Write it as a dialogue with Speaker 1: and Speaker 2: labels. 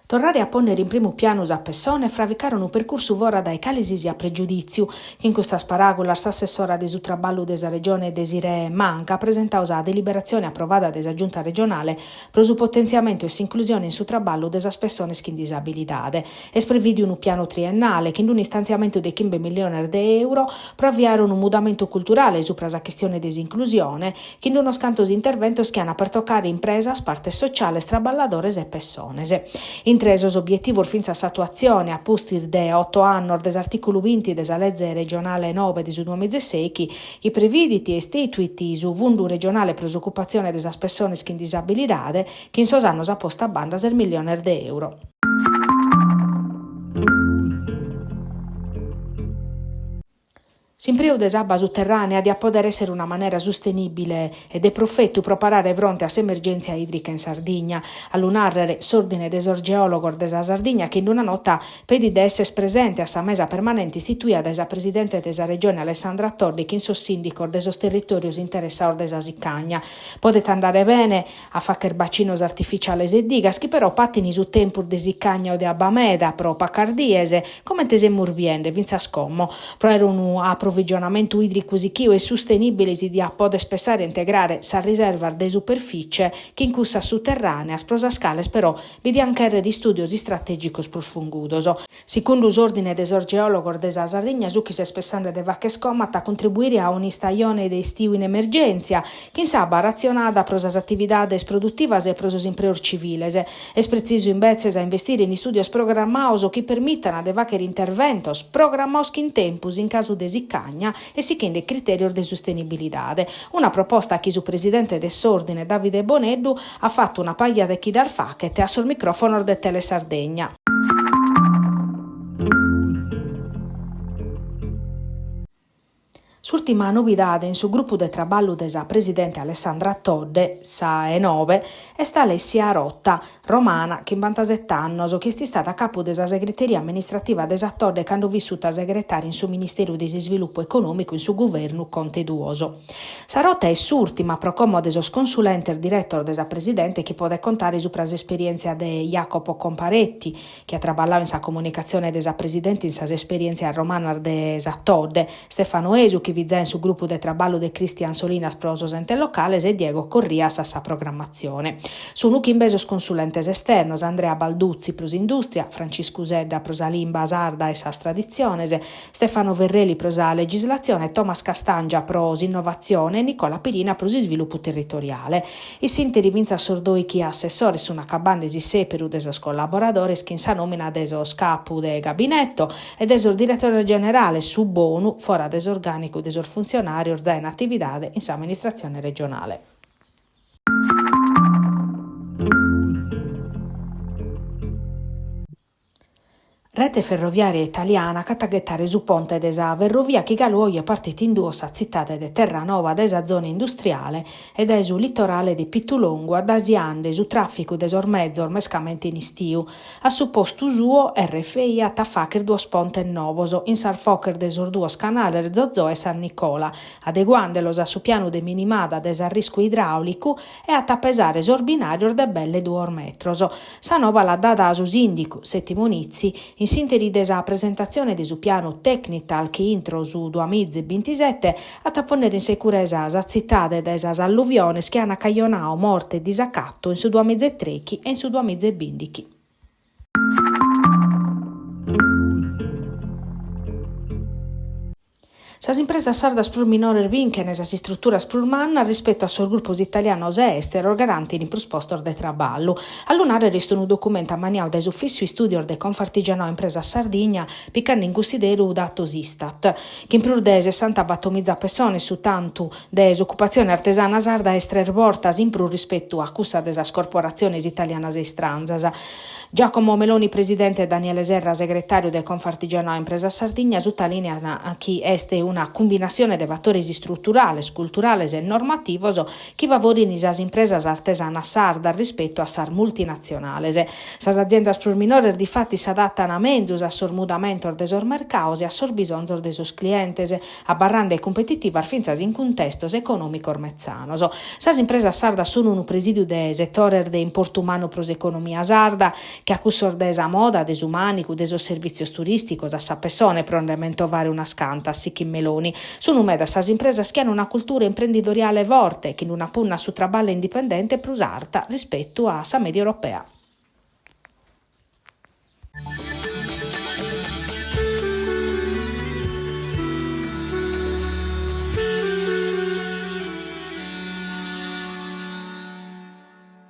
Speaker 1: Torrare a pònnere in primu pianu sa pessone e fravicare unu percursu fora dae cale si siat pregiudìtziu. Chin custas paràgulas s'assessora de su Traballu de sa Regione Desirée Manca at presentadu sa deliberatzione aprovada dae sa Giunta regionale pro su potentziamentu e s'inclusione in su traballu de sas pessones chin disabilidade. Est prevìdiu unu pianu triennale chin unu istantziamentu de chimbe milliones de euro pro aviare unu mudamentu culturale supra sa chistione de s'inclusione, chin unos cantos interventos chi an a pertocare impresas, partes sociales, traballadores e pessones. Intre sos obietivos fintzas s'atuatzione, a pustis de oto annos, de s'artìculu binti de sa leze regionale nobe de su duamizesèichi, chi previdit e istituit su Fundu regionale pro s'ocupatzione de sas pessones chin disabilidade, chi in sos annos at postu a banda ses milliones de euro. S'impreu de s'abba suterrànea diat pòdere èssere una manera sustenìbile e de profetu pro parare fronte a s'emergèntzia ìdrica in Sardigna. A lu nàrrere s'Òrdine de sos Geòlogos de sa Sardigna chi in una nota pedit de èssere presente a sa mesa permanente istituida dae sa presidente de sa Regione Alessandra Todde chin sos sìndicos de sos territòrios interessados de sa sicagna. Podet andare bene a fàghere bacinos artificiales e digas chi però patin su tempus de sicagna o de abba meda pro pacas dies, comente semus biende fintzas como. Pro àere unu aprovigionamentu ìdricu sichiu e sustenìbile si diat pòdere pessare a integrare sas riservas de superficie chin cussas suterràneas pro sas cales però bi diant chèrrere istùdios istratègicos prus fungudos. Sicundu s'Òrdine de sos Geòlogos de sa Sardigna su chi s'est pessande de fàghere como at a contribuire a un'istajone de istiu in emergèntzia, chin s'abba ratzionada pro sas atividades produtivas e pro sos impreos civiles. Est pretzisu imbetzes a investire in istùdios programmados chi permitan de fàghere interventos programmados chin tempus in casu de sicagna e sighende critèrios de sustenibilidade. Una proposta chi su presidente de s'Òrdine, Davide Boneddu, at fatu una paja de chidas faghet a sos micròfonos de Telesardegna. S'ùrtima novidade in su grupu de traballu de sa presidente Alessandra Todde, sa 'e nobe, est Alessia Rota, romana, chimbantaset'annos, chi est istada a capu de sa segreteria amministrativa de sa Todde cando fit sutasegretària in su Ministeru de s'Isvilupu Econòmicu in su guvernu Conte duos. Sa Rota est s'ùrtima pro como de sos consulentes diretos de sa presidente chi podet contare supra s'esperièntzia de Jacopo Comparetti, chi at traballadu in sa comunicatzione de sa presidente in sas esperièntzias romanas de sa Todde, Stefano Esu, chi fit zai in su grupu de traballu de Christian Solinas pro sos entes locales e Diego Corrias a sa programmatzione. Sunu chimbe sos consulentes esternos, Andrea Balduzzi pro s'indùstria, Franciscu Sedda pro sa limba sarda e sas traditziones, Stefano Ferreli pro sa legislatzione, Thomas Castangia pro s'innovatzione e Nicola Pirina pro s'isvilupu territoriale. In s'ìnteri fintzas sos dòichi assessores sunt acabande s'issèperu de sos collaboradores chin sa nòmina de sos capu de gabineto e de sos diretores generales, su bonu, fora de s'orgànicu de sos funtzionàrios zai in atividade in s'amministratzione regionale. Rete Ferroviària Italiana ch'at a ghetare su ponte de sa ferrovia chi galu oje partit in duos sa tzitade de Terranova dae sa zona industriale e dae su litorale de Pittulongu addasiande su tràficu de sos mezos mescamente in istiu. A su postu suo RFI at a fàghere duos pontes novos in sas foches de sos duos canales Zozò e San Nicola, adeguandelos a su pianu de minimada de s'arriscu idràulicu e at a pesare sos binàrios de belle duos metros. Sa nova l'at dada su sìndicu, Settimo Nizzi, in s'ìnteri de sa presentatzione de su pianu Technital chi intro su duamiza e bintisete at a pònnere in securesa sa tzitade dae sas alluviones chi ant cajonadu morte e disacatu in su duamiza e trèichi e in su duamiza e bìndichi. Sas impresas sardas prus minores binchen sas istruturas prus mannas rispetu a sos grupos italianos e èsteros garantin prus postos de traballu. A lu nàrrere est unu documentu ammaniadu dae s'Ufìssiu Istùdios de Confartigianao Impresas Sardigna picande in cunsideru datos Istat. Chin prus de sessantabattomiza pessones su tantu de s'ocupatzione artesana sarda est tres bortas in prus rispetu a cussa de sas corporatziones italianas e istranzas. Giacomo Meloni presidente e Daniele Serra segretàriu de Confartigianao Impresas Sardigna sutalìneant chi est una. una cumbinassione de fatores istruturales, culturales e normativos chi favorin sas impresas artesanas sardas rispetu a sas multinatzionales. Sas aziendas prus minores difatis s'adatan menzus a sos mudamentos de sos mercados e a sos bisonzos de sos clientes, abarrende cumpetitivas fintzas in cuntestos econòmicos metzanos. Sas impresas sardas sun unu presìdiu de setores de importu mannu pro s'economia sarda, che a cussos de sa moda, de su mànigu, de sos servìtzios turìsticos a sa pessone, pro nde mentovare unas cantas, sichit Meloni. Sunu medas sas impresas chi an una cultura imprendidoriale forte, chin una punna a su traballu indipendente prus arta rispetu a sa mèdia europea.